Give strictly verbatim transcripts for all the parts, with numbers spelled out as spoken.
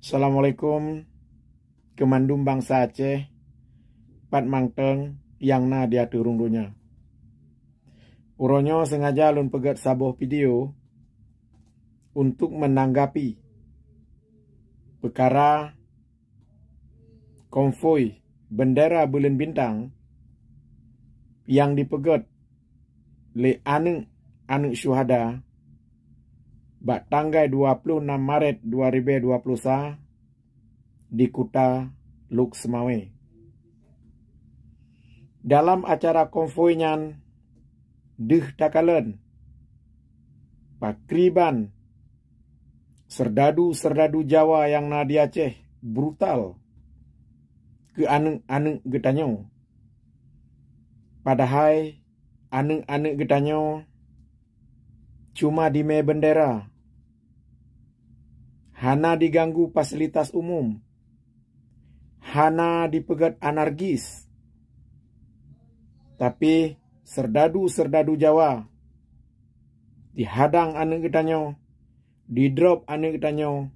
Assalamualaikum keumandum bansa Aceh, pat mantong nyang na di ateueh rhueng donya. Uroe nyoe sengaja lôn peugét saboh video untuk menanggapi peukara konvoi bendera buleuen bintang nyang dipeugét lé aneuëk-aneuëk syuhada bak tanggai dua ploh nam Maret dua ribèe dua ploh sa di kuta Lhokseumawe. Dalam acara konvoi nyan deuh takalon pakriban seurdadu-seurdadu Jawa nyang na di Aceh brutal keu aneuëk-aneuëk geutanyoe. Padahai aneuëk-aneuëk geutanyoe cuma dimè bendera, hana diganggu fasilitas umum, hana dipeugét anarkis. Tapi seurdadu-seurdadu Jawa dihadang aneuëk geutanyoe, didrop aneuëk geutanyoe,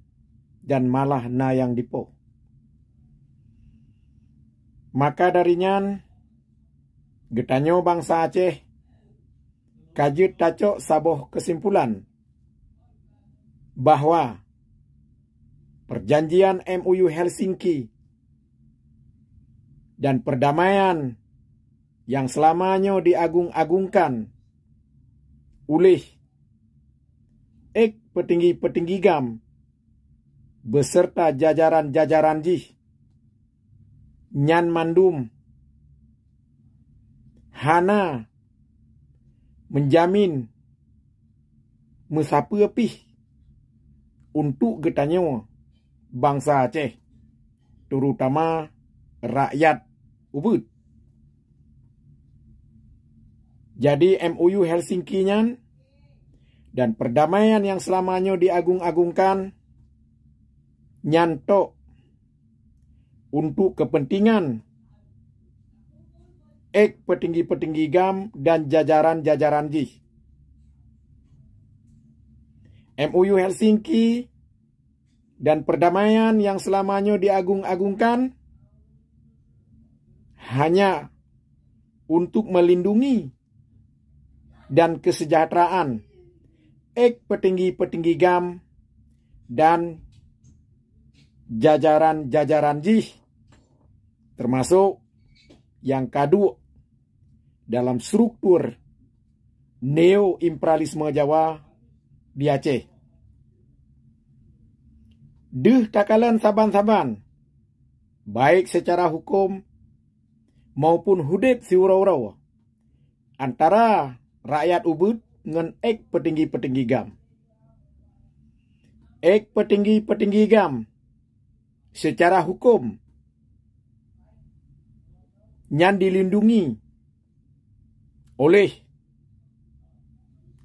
dan malah na nyang dipoh. Maka dari nyan, geutanyoe bansa Aceh ka jeuet tacok saboh keusimpulan bahwa perjanjian M O U Helsinki dan perdamaian nyang seulama nyoe diagung-agungkan uléh ék peutinggi-peutinggi GAM beserta jajaran-jajaran jih, nyan mandum hana menjamin meusapeue pih untuk geutanyoe bansa Aceh, terutama rakyat ubit. Jadi M O U Helsinki nyan dan perdamaian nyang seulama nyoe diagung-agungkan nyan tok untuk keupeuntingan ék peutinggi-peutinggi GAM dan jajaran-jajaran jih. M O U Helsinki dan perdamaian nyang seulama nyoe diagung-agungkan hanya untuk melindungi dan kesejahteraan ék peutinggi-peutinggi GAM dan jajaran-jajaran jih, termasuk nyang ka duek dalam struktur neo-imperialisme Jawa di Aceh. Deuh takalon saban-saban, baik secara huköm maupun udeb siuroe-uroe antara rakyat ubit ngon ék peutinggi-peutinggi GAM. Ék peutinggi-peutinggi GAM secara huköm nyan dilindungi oleh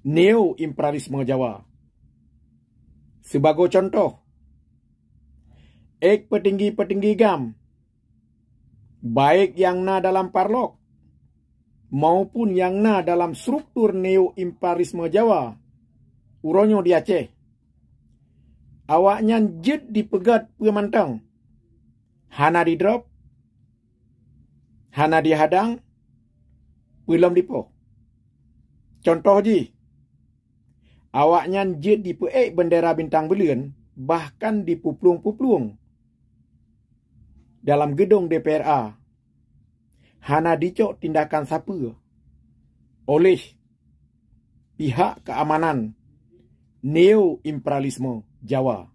neo-imperialisme Jawa. Sibagoe cuntoh, ék peutinggi-peutinggi GAM, baik nyang na dalam parlok maupun nyang na dalam struktur neo-imperialisme Jawa uroe nyoe di Aceh, awaknyan jeuet dipeugét peue mantong, hana didrop, hana dihadang, peue lom dipoh. Cuntoh jih, awaknyan jeuet dipeuék bendera bintang buleuen, bahkan dipeuplueng-peuplueng dalam geudong D P R A, hana dicok tindakan sapeue oleh pihak keamanan neo-imperialisme Jawa.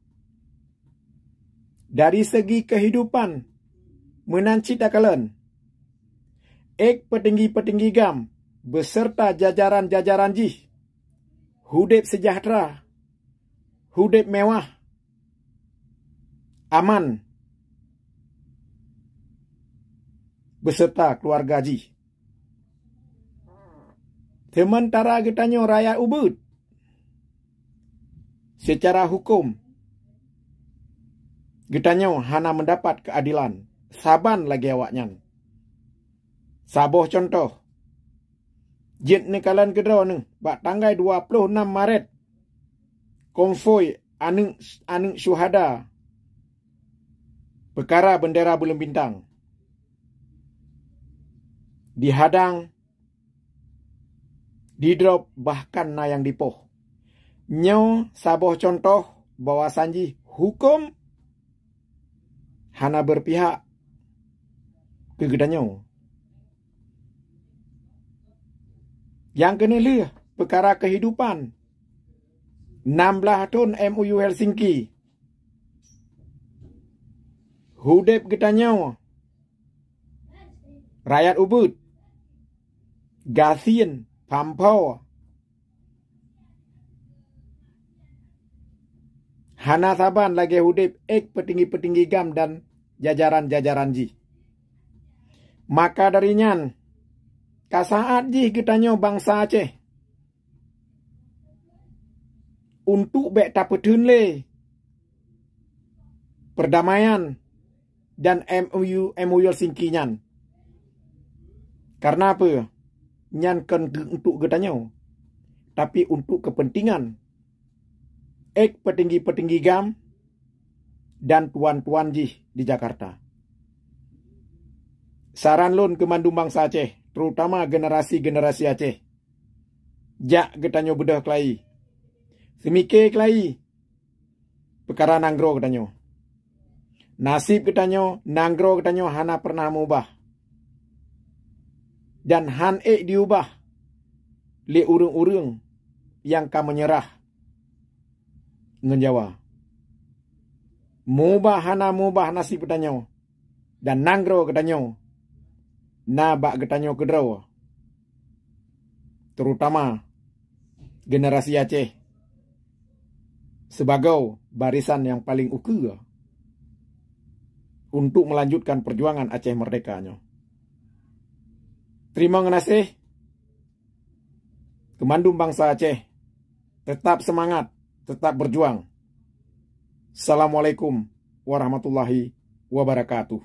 Dari segi kehidupan meunan cit takalon, ék peutinggi-peutinggi GAM beserta jajaran-jajaran jih udeb sejahtera, udeb mewah, aman beserta keluarga jih. Sementara geutanyoe rakyat ubit, secara huköm geutanyoe hana meudapat keuadelan saban lagée awaknyan. Saboh cuntoh, jeuet neukalon keudroe neuh bak tanggai dua ploh nam Maret, konvoi aneuëk-aneuëk syuhada peukara bendera buleuen bintang dihadang, didrop, bahkan na nyang dipoh. Nyoe saboh cuntoh bahwasan jih huköm hana beurpihak keu geutanyoe. Nyang keuneulheueh, peukara keuhidupan. Nam blaih thon M O U Helsinki. Udeb geutanyoe, rakyat ubit, gasien, pampho, hana saban lagée udeb ék peutinggi-peutinggi GAM dan jajaran-jajaran jih. Maka dari nyan, ka saát jih geutanyoe bansa Aceh untuk bék tapeutheun lé perdamaian dan M O U, M O U Helsinki nyan. Karena apa? Nyan kon geu-, untuk geutanyoe, tapi untuk kepentingan ék peutinggi-peutinggi GAM dan tuan-tuan jih di Jakarta. Saran lôn keu mandum bansa Aceh, terutama generasi-generasi Aceh, jak geutanyoe beudôh keulayi. Seumike keulayi peukara nanggroe geutanyoe. Naseb geutanyoe, nanggroe geutanyoe hana pernah meubah dan han ék diubah lé ureuëng-ureuëng nyang ka meunyeurah ngon Jawa. Meubah hana meubah naseb geutanyoe dan nanggroe geutanyoe na bak geutanyoe keudroe, terutama generasi Aceh, sibagoe barisan nyang paleng ukeue untuk meulanjutkan peujuangan Aceh Merdeka nyoe. Teurimong geunaséh keu mandum bansa Aceh. Teutap seumangat, teutap beujuang. Assalamualaikum warahmatullahi wabarakatuh.